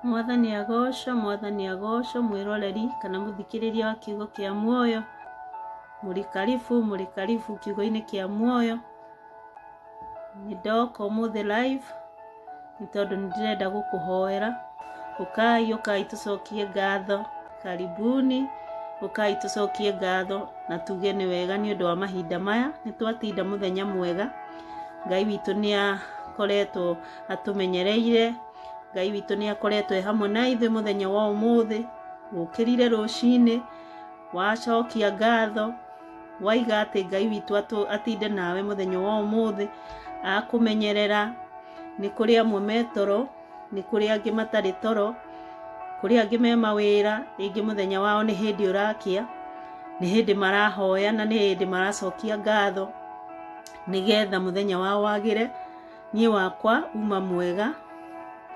Mwathani agocwo, Mwathani agocwo, mwĩroreri kana mũthikĩrĩria wa kiugo kĩa muoyo. Mũrĩ karibu, mũrĩ karibu kiugo-inĩ kĩa muoyo. Nĩ ndoka ũmũthĩ live nĩ tondũ nĩ ndĩrenda gũkũhoera. Ũkai, ũkai tũcokie ngatho. Karibuni, ũkai tũcokie ngatho na tuge nĩ wega nĩ ũndũ wa mahinda maya. Nĩ twatinda mũthenya mwega. Ngai witũ nĩ akoretwo atũmenyereire. Ngai witũ nĩ akoretwo e hamwe na ithuĩ mũthenya wa ũmũthĩ. Ũkĩrire rũcinĩ, wacokia ngatho, waiga atĩ Ngai witũ atinde nawe mũthenya wa ũmũthĩ, akũmenyerera. Nĩ kũrĩ amwe me toro, nĩ kũrĩ angĩ matarĩ toro, kũrĩ angĩ me mawĩra, rĩngĩ mũthenya wao nĩ hĩndĩ ũrakĩa, nĩ hĩndĩ marahoya na nĩ hĩndĩ maracokia ngatho, nĩgetha mũthenya wao wagĩre. Niĩ wakwa uma mwega,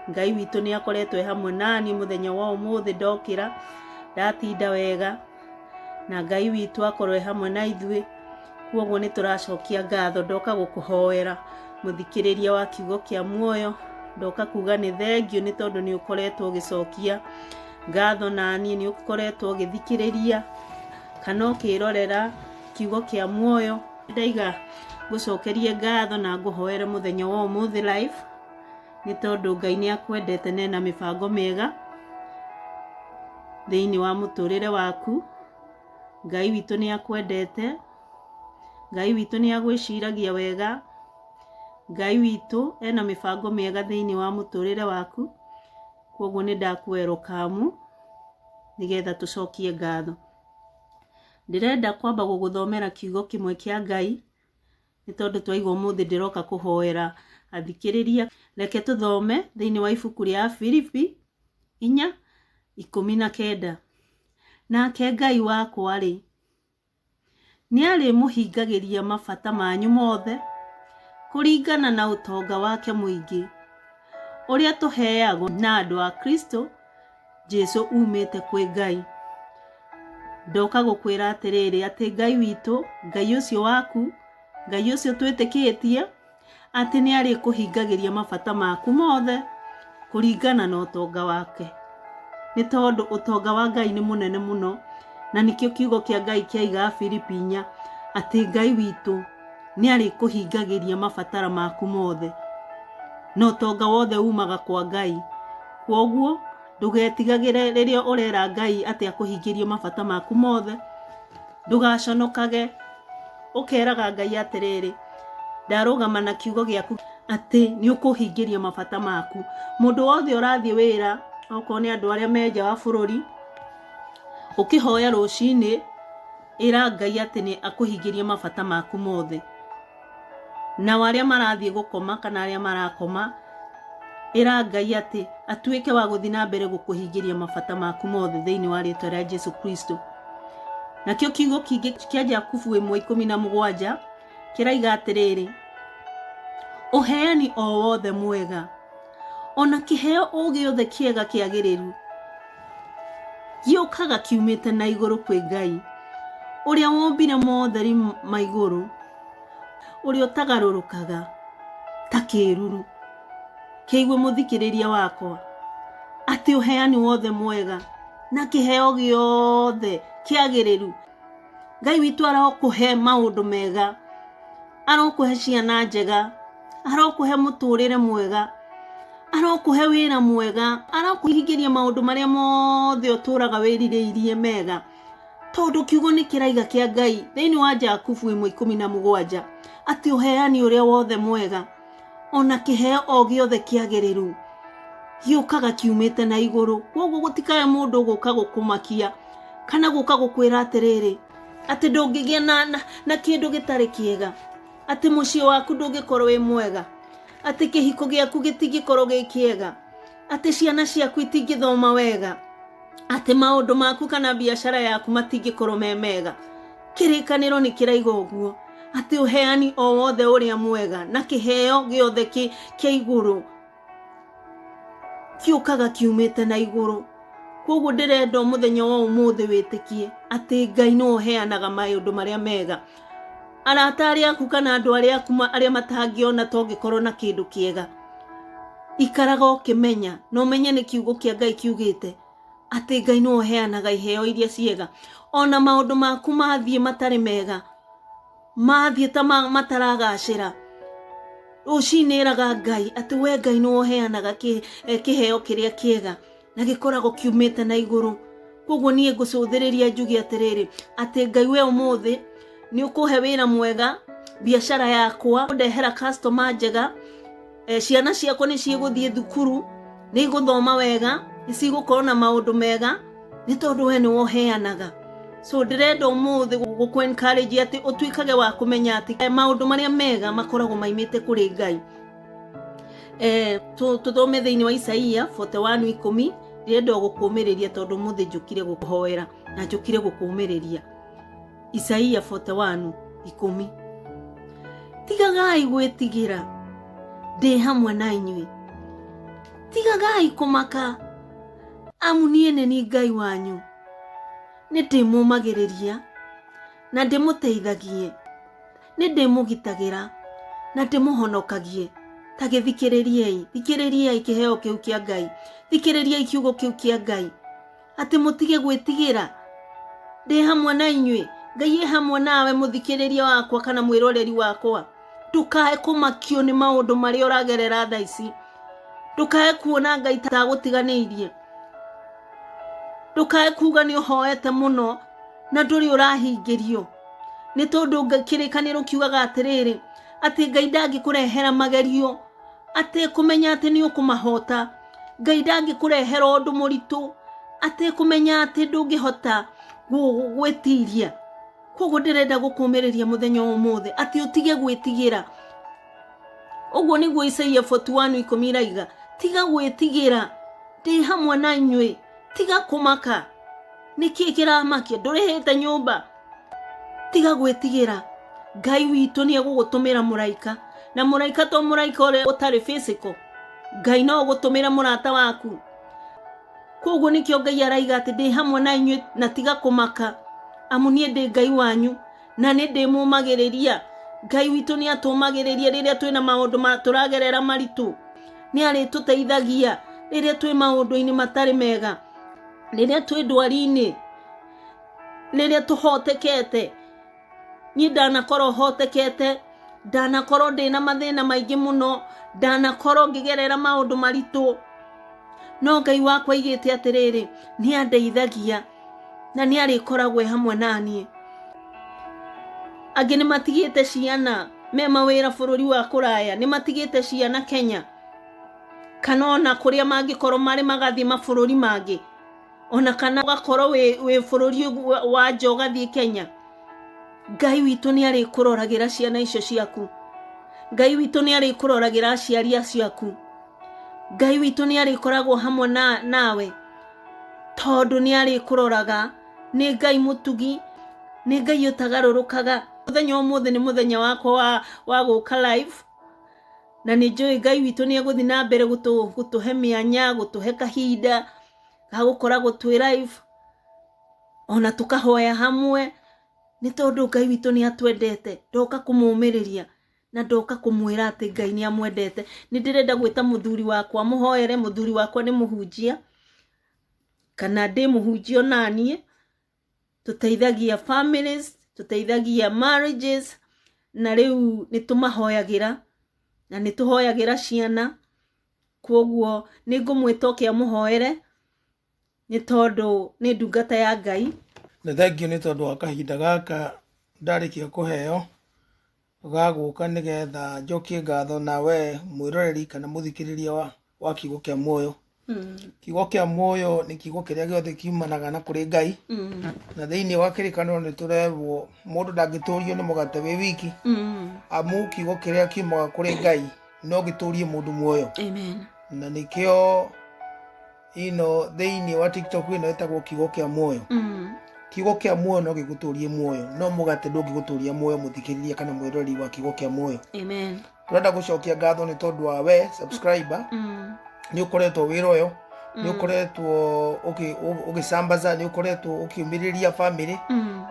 Ngai witũ nĩ akoretwo e hamwe naniĩ mũthenya wa ũmũthĩ ndokĩra, ndatinda wega, na Ngai witũ akorwo e hamwe na ithuĩ, kwoguo nĩ tũracokia ngatho. Ndoka gũkũhoera mũthikĩrĩria wa kiugo kĩa muoyo, ndoka kuga nĩ thengiũ nĩ tondũ nĩ ũkoretwo ũgĩcokia ngatho naniĩ, nĩ ũkoretwo ũgĩthikĩrĩria kana ũkĩrorera kiugo kĩa muoyo. Ndaiga ngũcokerie ngatho na ngũhoere mũthenya wa ũmũthĩ live, nĩ tondũ Ngai nĩ akwendete na ena mĩbango mĩega thĩinĩ wa mũtũrĩre waku. Ngai witũ nĩ akwendete, Ngai witũ nĩ agwĩciragia wega, Ngai witũ ena mĩbango mĩega thĩinĩ wa mũtũrĩre waku, kwoguo nĩ ndakũ welcome nĩgetha tũcokie ngatho. Ndĩrenda kwamba gũgũthomera kiugo kĩmwe kĩa Ngai, nĩ tondũ twaigua ũmũthĩ ndĩroka kũhoera athikĩrĩria. Reke tũthome thĩinĩ wa ibuku rĩa Afilipi 4:19. Nake Ngai wakwa-rĩ, nĩarĩmũhingagĩria mabata manyu mothe kũringana na ũtonga wake mũingĩ, ũrĩa tũheagwo na andũ a Kristo Jesu umĩte kwĩ Ngai. Ndoka gũkwĩra atĩrĩrĩ, atĩ Ngai witũ, Ngai ũcio waku, Ngai ũcio twĩtĩkĩtie, atĩ nĩ arĩkũhingagĩria mabata maku mothe kũringana na ũtonga wake. Nĩ tondũ ũtonga wa Ngai nĩ mũnene mũno, na nĩkĩo kiugo kĩa Ngai kĩaiga Filipi 4, atĩ Ngai witũ nĩ arĩkũhingagĩria mabatara maku mothe. Na ũtonga wothe umaga kwa Ngai. Kwoguo ndũgetigagĩre rĩrĩa ũrera Ngai atĩ akũhingĩrie mabata maku mothe. Ndũgaconokage ũkeraga Ngai atĩrĩrĩ, ndarũgama na kiugo gĩaku atĩ nĩ ũkũhingĩria mabata maku. Mũndũ wothe ũrathiĩ wĩra, okorwo nĩ andũ arĩa me nja wa bũrũri, ũkĩhoya rũcinĩ, ĩra Ngai atĩ nĩ akũhingĩrie mabata maku mothe. Nao arĩa marathiĩ gũkoma kana arĩa marakoma, ĩra Ngai atĩ atuĩke wa gũthiĩ na mbere gũkũhingĩria mabata maku mothe thĩinĩ wa rĩtwa rĩa Jesu Kristo. Nakĩo kiugo kĩngĩ kĩa Jakubu 1:17 kĩraiga atĩrĩrĩ, ũheani o wothe mwega ona kĩheo o gĩothe kĩega kĩagĩrĩru gĩũkaga kiumĩte na igũrũ kwĩ Ngai, ũrĩa wombire motheri ma igũrũ, ũrĩa ũtagarũrũkaga ta kĩĩruru. Kĩigue mũthikĩrĩria wakwa, atĩ ũheani wothe mwega na kĩheo gĩothe kĩagĩrĩru, Ngai witũ arokũhe maũndũ mega, arokũhe ciana njega, arokũhe mũtũrĩre mwega, arokũhe wĩra mwega, arokũhingĩria maũndũ marĩa mothe ũtũraga wĩrirĩirie mega. Tondũ kiugo nĩ kĩraiga kĩa Ngai thĩinĩ wa Jakubu 1:17 atĩ ũheani ũrĩa wothe mwega ona kĩheo o gĩothe kĩagĩrĩru gĩũkaga kiumĩte na igũrũ. Kwoguo gũtikae mũndũ gũka gũkũmakia kana gũka gũkwĩra atĩrĩrĩ, atĩ ndũngĩgĩa na kĩndũ gĩtarĩ kĩega, atĩ mũciĩ waku ndũngĩkorwo wĩ mwega, atĩ kĩhiko gĩaku gĩtingĩkorwo gĩ kĩega, atĩ ciana ciaku itingĩthoma wega, atĩ maũndũ maku kana biacara yaku matingĩkorwo me mega. Kĩrĩkanĩro nĩ kĩraiga ũguo, atĩ ũheani o wothe ũrĩa mwega na kĩheo gĩothe kĩa igũrũ kĩũkaga kiumĩte na igũrũ. Kwoguo ndĩrenda mũthenya wa ũmũthĩ wĩtĩkie atĩ Ngai nĩwe ũheanaga maũndũ marĩa mega. Arata arĩa aku kana andũ arĩa aku arĩa matangĩona ta ũngĩkorwo na kĩndũ kĩega, Ikaraga ũkĩmenya na ũmenye nĩ kiugo kĩa Ngai kiugĩte atĩ Ngai nĩwe ũheanaga iheo iria ciega. Ona maũndũ maku mathiĩ matarĩ mega, mathiĩ ta mataragacĩra, rũcinĩ ĩraga Ngai atĩ we Ngai nĩwe ũheanaga kĩheo kĩrĩa kĩega na gĩkoragwo kiumĩte na igũrũ. Koguo niĩ ngũcũthĩrĩria njuge atĩrĩrĩ, atĩ Ngai we ũmũthĩ nĩ ũkũhe wĩra mwega, biacara yakwa ndehera customer njega, ciana ciakwa nĩ cigũthiĩ thukuru, nĩ igũthoma wega, nĩ cigũkorwo na maũndũ mega, nĩ tondũ we nĩwe ũheanaga. So ndĩrenda ũmũthĩ gũkũ encourage atĩ ũtuĩkage wa kũmenya atĩ maũndũ marĩa mega makoragwo maimĩte kũrĩ Ngai. Tũthome thĩinĩ wa Isaia 41:10. Ndĩrenda gũkũmĩrĩria tondũ ũmũthĩ njũkire gũkũhoera na njũkire gũkũmĩrĩria. Isaia 41:10. Tigagai gwĩtigĩra, ndĩ hamwe na inyuĩ. Tigagai kũmaka, amu niĩ nĩ niĩ Ngai wanyu. Nĩ ndĩmũmagĩrĩria na ndĩmũteithagie, nĩ ndĩmũgitagĩra na ndĩmũhonokagie. Ta gĩthikĩrĩriei, thikĩrĩriai kĩheo kĩu kĩa Ngai, thikĩrĩriai kiugo kĩu kĩa Ngai, atĩ mũtige gwĩtigĩra, ndĩ hamwe na inyuĩ. Ngai e hamwe nawe mũthikĩrĩria wakwa kana mwĩroreri wakwa. Ndũkae kũmakio nĩ maũndũ marĩa ũragerera thaa ici. Ndũkae kuona Ngai ta agũtiganĩirie. Ndũkae kuga nĩ ũhoete mũno na ndũrĩ ũrahingĩrio. Nĩ tondũ kĩrĩkanĩro kiugaga atĩrĩrĩ, atĩ Ngai ndangĩkũrehera magerio atĩ kũmenya atĩ nĩ ũkũmahota. Ngai ndangĩkũrehera ũndũ mũritũ atĩ kũmenya atĩ ndũngĩhota gwĩtiria. Koguo ndĩrenda gũkũmĩrĩria mũthenya wa ũmũthĩ atĩ ũtige gwĩtigĩra. Ũguo nĩguo Isaia 41:10 iraiga, tiga gwĩtigĩra, ndĩ hamwe na inyuĩ, tiga kũmaka. Nĩkĩ kĩramakia? Ndũrĩhĩte nyũmba. Tiga gwĩtigĩra, Ngai witũ nĩ egũgũtũmĩra mũraika, na mũraika to mũraika ũrĩa ũtarĩ physical. Ngai no ũgũtũmĩre mũrata waku. Koguo nĩkĩo Ngai araiga atĩ ndĩ hamwe na inyuĩ na tiga kũmaka, amu niĩ ndĩ Ngai wanyu na nĩ ndĩmũmagĩrĩria. Ngai witũ nĩ atũmagĩrĩria rĩrĩa twĩna maũndũ tũragerera maritũ. Nĩ arĩtũteithagia rĩrĩa twĩ maũndũ-inĩ matarĩ mega, rĩrĩa twĩ ndwari-inĩ, rĩrĩa tũhotekete. Niĩ ndanakorwo hotekete, ndanakorwo ndĩna mathĩna maingĩ mũno, ndanakorwo ngĩgerera maũndũ maritũ, no Ngai wakwa aigĩte atĩrĩrĩ, nĩ andeithagia na nĩ arĩkoragwo e hamwe na niĩ. Angĩ nĩ matigĩte ciana me mawĩra bũrũri wa kũraya, nĩ matigĩte ciana Kenya, kana ona kũrĩa mangĩkorwo marĩ magathiĩ mabũrũri mangĩ, ona kana ũgakorwo wĩ bũrũri wa nja ũgathiĩ Kenya. Ngai witũ nĩ arĩkũroragĩra ciana icio ciaku. Ngai witũ nĩ arĩkũroragĩra aciari acio aku. Ngai witũ nĩ arĩkoragwo hamwe nawe, tondũ nĩ arĩkũroraga. Nĩ Ngai mũtugi, nĩ Ngai ũtagarũrũkaga. Mũthenya ũmũthĩ nĩ mũthenya wakwa wa gũka live, na nĩ njũĩ Ngai witũ nĩ egũthiĩ na mbere gũtũhe mĩanya, gũtũhe kahinda ga gũkoragwo twĩ live, ona tũkahoya hamwe, nĩ tondũ Ngai witũ nĩ atwendete. Ndoka kũmũmĩrĩria na ndoka kũmwĩra atĩ Ngai nĩ amwendete. Nĩ ndĩrenda gwĩta mũthuri wakwa mũhoere. Mũthuri wakwa nĩ mũhunjia, kana ndĩ mũhunjia onaniĩ. Tũteithagia families, tũteithagia marriages, na rĩu nĩ tũmahoyagĩra na nĩ tũhoyagĩra ciana. Koguo nĩ ngũmwĩta oke amũhoere, nĩ tondũ nĩ ndungata ya Ngai. Nĩ thengiũ nĩ tondũ wa kahinda gaka ndarĩkia kũheo ga gũka nĩgetha njokie ngatho na we mwĩroreri kana mũthikĩrĩria wa kiugo kĩa muoyo. Kiugo kĩa muoyo nĩ kiugo kĩrĩa gĩothe kiumanaga na kũrĩ Ngai. Na thĩinĩ wa kĩrĩkanĩro nĩ tũrerwo mũndũ ndangĩtũrio nĩ mũgate wĩ wiki, amu kiugo kĩrĩa kiumaga kũrĩ Ngai no gĩtũrie mũndũ muoyo. Amen. Na nĩkĩo ino thĩinĩ wa TikTok ĩno ĩtagwo kiugo kĩa muoyo. Kiugo kĩa muoyo no gĩgũtũrie muoyo, no mũgate ndũngĩgũtũria muoyo, mũthikĩrĩria kana mwĩroreri wa kiugo kĩa muoyo. Amen. Tũrenda gũcokia ngatho nĩ tondũ wa we subscriber, nĩ ũkoretwo wĩra ũyũ, nĩ ũkoretwo ũgĩcambaza, nĩ ũkoretwo ũkĩũmĩrĩria family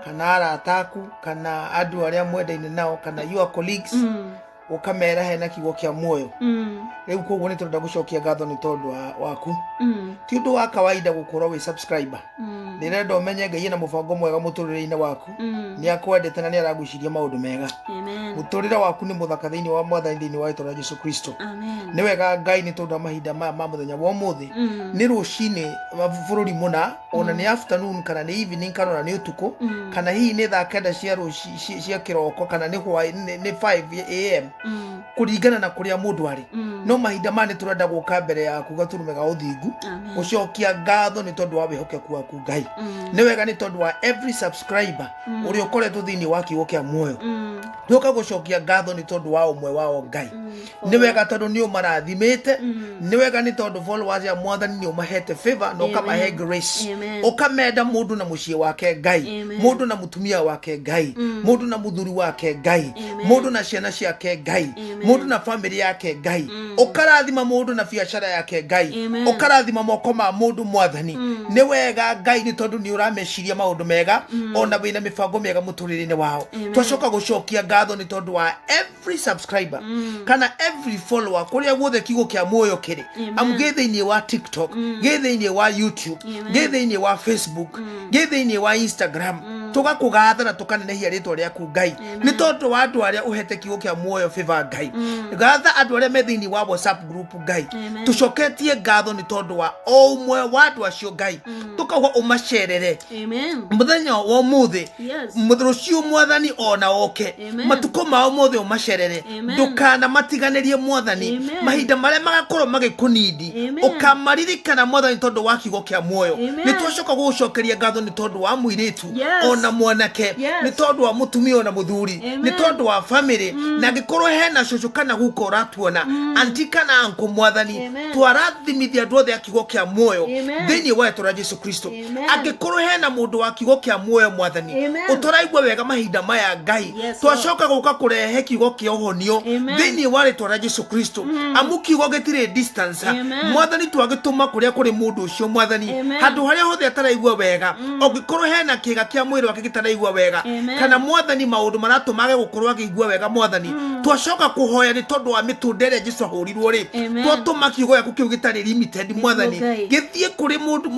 kana arata aku kana andũ arĩa mwendaine nao kana your colleagues. Ũkamera hena kiugo kĩa muoyo. Rĩu koguo nĩ tũrenda gũcokia ngatho nĩ tondũ waku. Ti ũndũ wa kawaida gũkorwo wĩ subscriber. Ndĩrenda ũmenye Ngai ena mũbango mwega mũtũrĩre-inĩ waku. Nĩ akwendete na nĩ aragwĩciria maũndũ mega. Amen. Mũtũrĩre waku nĩ mũthaka thĩinĩ wa Mwathani, thĩinĩ wa rĩtwa rĩa Jesu Kristo. Amen. Nĩ wega Ngai nĩ tondũ wa mahinda maya ma mũthenya wa ũmũthĩ. Nĩ rũcinĩ wa bũrũri mũna, ona nĩ afternoon kana nĩ evening kana ona nĩ ũtukũ, kana hihi nĩ thaa 9 cia rũci cia kĩroko, kana nĩ hwaĩ nĩ 5 am, kũringana na kũrĩa mũndũ arĩ. No mahinda maya nĩ tũrenda gũka mbere yaku gaturume ga ũthingu, Amen. gũcokia ngatho nĩ tondũ wa wĩhokeku waku Ngai. Nĩ wega nĩ tondũ wa every subscriber ũrĩa ũkoretwo thĩinĩ wa kiugo kĩa muoyo. Tũka gũcokia ngatho nĩ tondũ wa ũmwe wao Ngai. Nĩ wega tondũ nĩ ũmarathimĩte. Nĩ wega nĩ tondũ followers ya Mwathani nĩ ũmahete favor na ũkamahe Amen. grace. Amen. Ũkamenda mũndũ na mũciĩ wake Ngai, Amen. mũndũ na mũtumia wake Ngai, mũndũ na mũthuri wake Ngai, Amen. mũndũ na ciana ciake Ngai, Amen. mũndũ na famĩlĩ yake Ngai. Ũkarathima mũndũ na biacara yake Ngai. Amen. Ũkarathima moko ma mũndũ Mwathani. Nĩ wega Ngai nĩ tondũ nĩ ũrameciria maũndũ mega, ona wĩna mĩbango mĩega mũtũrĩre-inĩ wao. Amen. Twacoka gũcokia ngatho nĩ tondũ wa every subscriber kana every follower kũrĩa guothe kiugo kĩa muoyo kĩrĩ. Amen. Amu gĩ thĩinĩ wa TikTok, gĩ thĩinĩ wa YouTube, Amen. gĩ thĩinĩ wa Facebook, gĩ thĩinĩ wa Instagram. Tũgakũgatha na tũkanenehia rĩtwa rĩaku Ngai nĩ tondũ wa andũ arĩa ũhete kiugo kĩa muoyo favor Ngai. Gatha andũ arĩa me thĩinĩ wa WhatsApp group Ngai. Amen. Tũcoketie ngatho nĩ tondũ wa o ũmwe wa andũ acio Ngai. Tũkauga ũmacerere Amen. mũthenya wa ũmũthĩ, Yes. rũciũ Mwathani ona oke. Amen. Matukũ mao mothe ũmacerere. Amen. Ndũkanamatiganĩrie Mwathani. Amen. Mahinda marĩa magakorwo magĩkũnindi, Amen. ũkamaririkana Mwathani tondũ wa kiugo kĩa muoyo. Amen. Nĩ twacoka gũgũcokeria ngatho nĩ tondũ wa mũirĩtu Yes. ona mwanake, Yes. nĩ tondũ wa mũtumia ona mũthuri, Amen. nĩ tondũ wa famĩlĩ, na angĩkorwo hena cũcũ kana guka ũratuona, anti kana anko Mwathani, Amen. twarathimithia andũ othe a kiugo kĩa muoyo Amen. thĩinĩ wa rĩtwa rĩa Jesu Kristo. Amen. Angĩkorwo hena mũndũ wa kiugo kĩa muoyo Mwathani Amen. ũtaraigua wega mahinda maya Ngai, Yes, twacoka gũka kũrehe kiugo kĩa ũhonio Amen. thĩinĩ wa rĩtwa rĩa Jesu Kristo, amu kiugo gĩtirĩ distance. Amen. Mwathani, twagĩtũma kũrĩa kũrĩ mũndũ ũcio Mwathani, Amen. handũ harĩa hothe ataraigua wega. Ũngĩkorwo hena kĩga kĩa mwĩrĩ wake gĩtaraigua wega, Amen. kana Mwathani maũndũ maratũma age gũkorwo akĩigua wega Mwathani, twacoka kũhoya nĩ tondũ wa mĩtũnda ĩrĩa Jesu ahũrirwo rĩ, Amen. twatũma kiugo gĩaku kĩu gĩtarĩ limited Mwathani, Ngai. gĩthiĩ kũrĩ mũndũ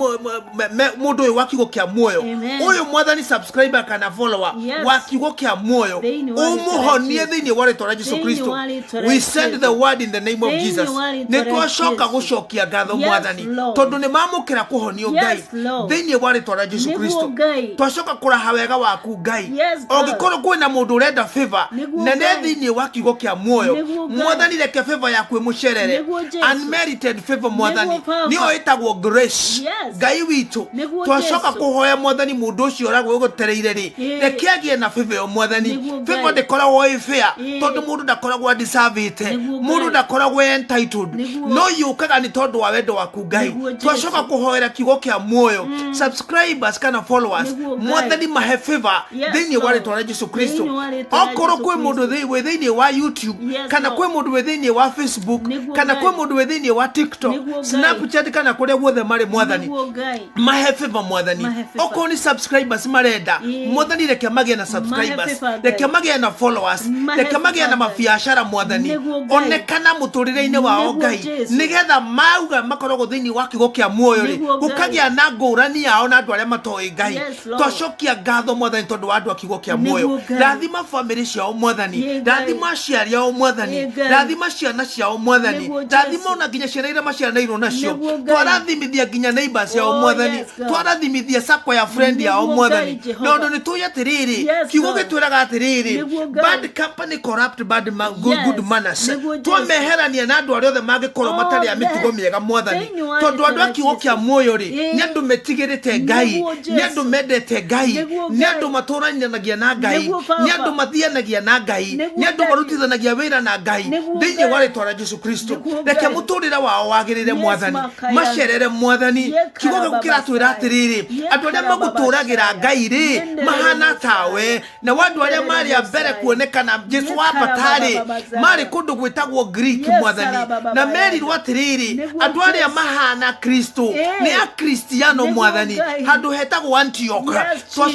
mũndũ ũyũ wa kiugo kĩa muoyo Amen. ũyũ Mwathani, subscriber kana follower Yes. wa kiugo kĩa muoyo, Thĩinĩ wa rĩtwa rĩa ũmũhonie Jesu. thĩinĩ wa rĩtwa rĩa Jesu Thĩinĩ Kristo. wa rĩtwa rĩa We send Jesu. the word in the name of Thĩinĩ Jesus. wa rĩtwa Nĩ rĩa twacoka Jesu. gũcokia ngatho Yes, Mwathani Lord. tondũ nĩ mamũkĩra kũhonio Yes, Ngai Lord. thĩinĩ wa rĩtwa rĩa Jesu Nĩguo Kristo. Ngai. Twacoka kũraha wega waku Ngai. Yes, God. Ũngĩkorwo kwĩna mũndũ ũrenda favor Nĩguo na nĩ Ngai. thĩinĩ wa kiugo kĩa muoyo, Nĩguo Ngai. Mwathani, reke favor yaku ĩmũcerere. Nĩguo Jesu. Unmerited favor Mwathani, Nĩguo Baba. nĩyo ĩtagwo grace. Yes. Ngai witũ, Nĩguo twacoka Jesu. kũhoya Mwathani, mũndũ ũcio ũragũgũtereire rĩ, Ĩĩ. reke agĩe na favor ĩyo Mwathani. Nĩguo Ngai. Favor ndĩkoragwo ĩ fair, Ĩĩ. tondũ mũndũ ndakoragwo adeservĩte, Nĩguo mũndũ Ngai. ndakoragwo entitled, Nĩguo. no yũkaga nĩ tondũ wa wendo waku Ngai. Nĩguo Jesu. Twacoka kũhoera kiugo kĩa muoyo subscribers kana followers, Nĩguo Ngai. Mwathani, mahe favor Yes, thĩinĩ wa Lord. rĩtwa rĩa Jesu Kristo. Thĩinĩ wa rĩtwa rĩa Okorwo Jesu kwĩ mũndũ Kristo. wĩ thĩinĩ wa YouTube, Yes, kana Lord. kwĩ mũndũ wĩ thĩinĩ wa Facebook, Nĩguo kana Ngai. kwĩ mũndũ wĩ thĩinĩ wa TikTok, Nĩguo Ngai. Snapchat, kana kũrĩa guothe marĩ Mwathani, Nĩguo Ngai. mahe favor Mwathani. Mahe favor. Okorwo nĩ subscribers marenda, Ĩĩ. Mwathani, reke magĩe na subscribers, favor, Ngai. reke magĩe na followers, Mahe reke magĩe na favor, Ngai. mabiacara Mwathani, Nĩguo Ngai. onekana mũtũrĩre-inĩ wao Nĩguo Ngai, Jesu. nĩgetha mauga makoragwo thĩinĩ wa kiugo kĩa muoyo rĩ, Nĩguo Ngai. gũkagĩa na ngũrani yao na andũ arĩa matoĩ Ngai. Yes, Lord. Twacokia ngatho Mwathani tondũ wa andũ a kiugo kĩa Nĩguo muoyo. Ngai. Rathima famĩlĩ ciao Mwathani, Ĩĩ, Ngai. rathima aciari ao Mwathani, Ĩĩ, Ngai. rathima ciana ciao Mwathani, Nĩguo rathima Jesu. ona nginya ciana iria maciaranĩirwo nacio. Nĩguo Ngai. Twarathimithia nginya neighbors ciao Oh, Mwathani, yes, God. twarathimithia sako ya friend yao Nĩguo Mwathani, Ngai, Jehova. tondũ nĩ tũĩ atĩrĩrĩ, Yes, kiugo Lord. gĩtwĩraga atĩrĩrĩ, Nĩguo Ngai. bad company corrupt bad good, Yes. good manners. Nĩguo Jesu. Twameherania na andũ arĩa othe mangĩkorwo matarĩ a Othe. mĩtugo mĩega Mwathani, Thĩinĩ wa tondũ andũ a rĩtwa rĩa kiugo kĩa Jesu. muoyo rĩ, Ĩĩ. nĩ andũ metigĩrĩte Ngai, Nĩguo nĩ andũ Jesu. mendete Ngai, Nĩguo nĩ Ngai. andũ matũranagia na Ngai, Nĩguo Baba. nĩ andũ mathianagia na Ngai, Nĩguo nĩ andũ Daddy. marutithanagia wĩra na Ngai Nĩguo thĩinĩ wa Ngai. rĩtwa rĩa Jesu Kristo. Nĩguo Reke Ngai. mũtũrĩre wao wagĩrĩre Yes, Mwathani, Makaya. macerere Mwathani. Ye Kiugo gĩaku kĩratwĩra karababasaya. atĩrĩrĩ, Ye andũ arĩa magũtũragĩra karababasaya. Ngai rĩ, Yenderere mahana Messiah. tawe. Na andũ arĩa marĩ a mbere Messiah. kuonekana Jesu Ye wambatarĩ, karabababasaya. marĩ kũndũ gwĩtagwo Greek Yes, Mwathani, na karabababaya. merirwo atĩrĩrĩ, Nĩguo andũ arĩa Jesu. mahana Kristo Ĩĩ. nĩ akristiano Nĩguo Mwathani, Ngai. handũ hetagwo Antioch. Yes, Twacoka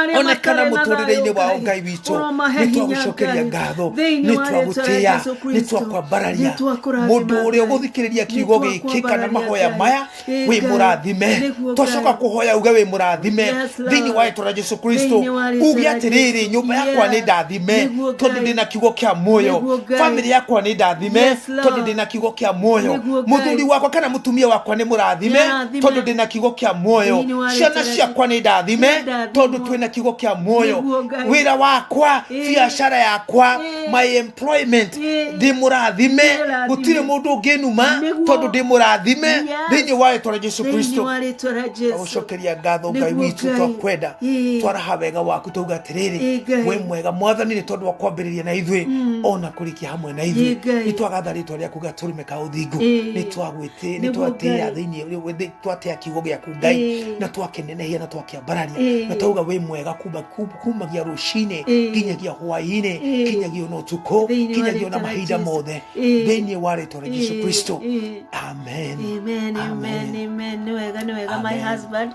Ona arĩa Onekana matarĩ na mũtũrĩre-inĩ thayũ, wao Ngai. Ngai witũ. Ũromahe Nĩ hinya, twagũcokeria Ngai. ngatho, Thĩinĩ nĩ wa rĩĩtwa rĩa twagũtĩĩa, Jesu nĩ Kristo. twakwambararia. Nĩ twakũrathima, Mũndũ ũrĩa Ngai. ũgũthikĩrĩria Nĩ kiugo gĩkĩ kana twakwambararia, mahoya Ngai. maya, Ĩ wĩ Ngai. mũrathime. Nĩguo, Twacoka Ngai. kũhoya uge wĩ mũrathime Yes, Lord. thĩinĩ wa rĩĩtwa rĩa Jesu Kristo. Thĩinĩ wa wa rĩtwa Uge rĩa atĩrĩrĩ, Jesũ. nyũmba yakwa Yeah. nĩ ndathime Nĩguo tondũ Ngai. ndĩ na kiugo kĩa muoyo. Nĩguo Ngai. Bamĩrĩ yakwa nĩ ndathime Yes, Lord. tondũ ndĩ na kiugo kĩa muoyo. Nĩguo Ngai. Mũthuri wakwa kana mũtumia wakwa nĩ mũrathime Nĩarathime. tondũ ndĩ na kiugo kĩa muoyo. Thĩinĩ wa Ciana rĩtwa rĩa ciakwa nĩ ndathime Nĩ ndathimwo. tondũ twĩ na kiugo kĩa muoyo. Nĩguo Ngai. Wĩra wakwa, Ĩĩ. biacara yakwa, Ĩĩ. my employment, Ĩĩ. ndĩ mũrathime. Nĩ mũrathime. Gũtirĩ mũndũ ũngĩnuma Nĩguo. tondũ ndĩ mũrathime Yes. thĩinĩ wa rĩtwa rĩa Jesu Thĩinĩ Kristo. wa rĩtwa rĩa Jesũ. Agũcokeria ngatho Ngai Nĩguo witũ, Ngai. twakwenda Ĩĩ. twaraha wega waku, twauga atĩrĩrĩ, Ĩĩ, Ngai. we mwega Mwathani, nĩ tondũ wa kwambĩrĩria na ithuĩ ona kũrĩkia hamwe na ithuĩ. Ĩĩ, Ngai. Nĩ twagatha rĩtwa rĩaku gatũrũme ka ũthingu. Ĩĩ. Nĩ twagwĩtĩ, nĩ Nĩguo twatĩĩa Ngai. thĩinĩ, twatĩĩa kiugo gĩaku Ngai, Ĩĩ. na twakĩnenehia na twakĩambararia, Ĩĩ. na twauga wĩ mwega kumagia rũcinĩ Ĩĩ. nginyagia hwaĩ-inĩ, Ĩĩ. kinyagia ona ũtukũ, Thĩinĩ wa kinyagia ona rĩtwa rĩa mahinda Jesũ. mothe, Ĩĩ. thĩinĩ wa rĩtwa rĩa Jesu Ĩĩ. Kristo. Ĩĩ. Amen. Amen, amen, amen. Nĩ wega, nĩ wega, my Amen. husband.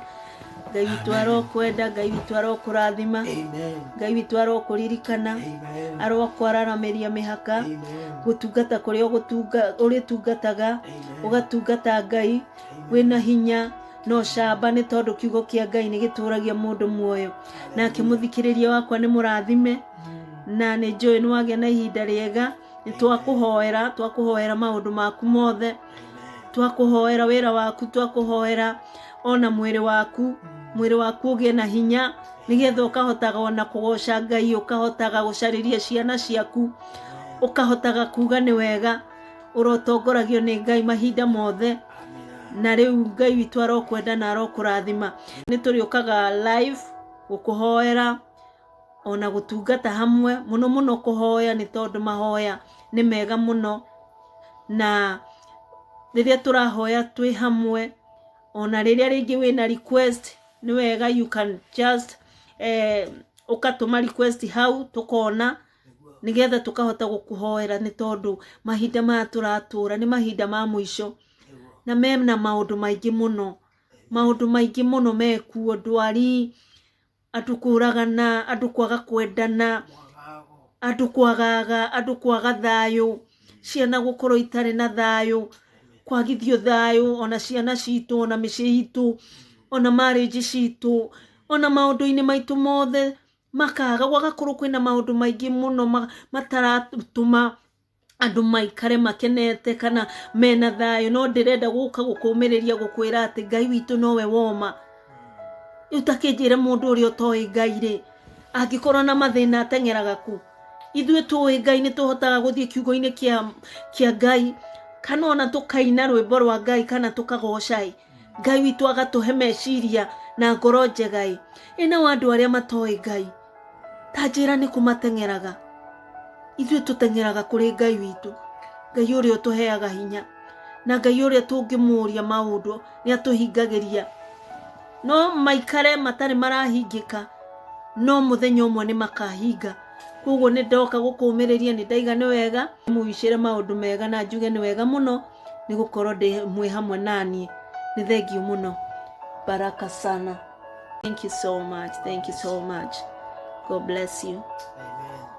Ngai witũ arokwenda, Ngai witũ arokũrathima, Amen. Ngai witũ arokũririkana, Amen. arokwararameria mĩhaka, Amen. gũtungata kũrĩa ũrĩtungataga, Amen. ũgatungata Ngai wĩna hinya no camba, nĩ tondũ kiugo kĩa Ngai nĩ gĩtũragia mũndũ muoyo. Nake mũthikĩrĩria wakwa nĩ mũrathime, na nĩ njũĩ nĩ wagĩa na ihinda rĩega. Nĩ twakũhoera, twakũhoera maũndũ maku mothe, twakũhoera wĩra waku, twakũhoera ona mwĩrĩ waku, mwĩrĩ waku ũgĩe na hinya, nĩgetha ũkahotaga ona kũgoca Ngai, ũkahotaga gũcarĩria ciana ciaku, ũkahotaga kuga nĩ wega, ũrotongoragio nĩ Ngai mahinda mothe. Na rĩu Ngai witũ arokwenda na arokũrathima. Nĩ tũrĩũkaga live gũkũhoera ona gũtungata hamwe, mũno mũno kũhoya, nĩ tondũ mahoya nĩ mega mũno, na rĩrĩa tũrahoya twĩ hamwe, ona rĩrĩa rĩngĩ wĩna request, nĩ wega you can just ũkatũma request hau, tũkona, nĩgetha tũkahota gũkũhoera, nĩ tondũ mahinda maya tũratũra nĩ mahinda ma mũico, na mena maũndũ maingĩ mũno, maũndũ maingĩ mũno mekuo, ndwari, andũ kũragana, andũ kwaga kwendana, andũ kwagaga, andũ kwaga thayũ, ciana gũkorwo itarĩ na thayũ, kwagithio thayũ, ona ciana citũ, ona mĩciĩ itũ, ona marriage citũ, ona maũndũ-inĩ maitũ mothe makaga, gũgakorwo kwĩna maũndũ maingĩ mũno mataratũma andũ maikare makenete kana mena thayũ. No ndĩrenda gũka gũkũmĩrĩria, gũkwĩra atĩ Ngai witũ nowe woma. Rĩu ta kĩnjĩre, mũndũ ũrĩa ũtoĩ Ngai rĩ, angĩkorwo na mathĩna ateng'eraga kũ? Ithuĩ tũĩ Ngai nĩ tũhotaga gũthiĩ kiugo-inĩ kĩa Ngai, kana ona tũkaina rwĩmbo rwa Ngai, kana tũkagoca ĩ Ngai witũ, agatũhe meciria na ngoro njega ĩ. Ĩ nao andũ arĩa matoĩ Ngai, ta njĩra nĩ kũmateng'eraga? Ithuĩ tũteng'eraga kũrĩ Ngai witũ, Ngai ũrĩa ũtũheaga hinya, na Ngai ũrĩa tũngĩmũũria maũndũ nĩ atũhingagĩria. No maikare matarĩ marahingĩka, no mũthenya ũmwe nĩ makahinga. Koguo nĩ ndoka gũkũmĩrĩria, nĩ ndaiga nĩ wega mũicĩre maũndũ mega, na njuge nĩ wega mũno nĩ gũkorwo ndĩ mwĩ hamwe naniĩ. Nĩ thengiũ mũno, baraka sana. Thank you so much, thank you so much. God bless you. Amen.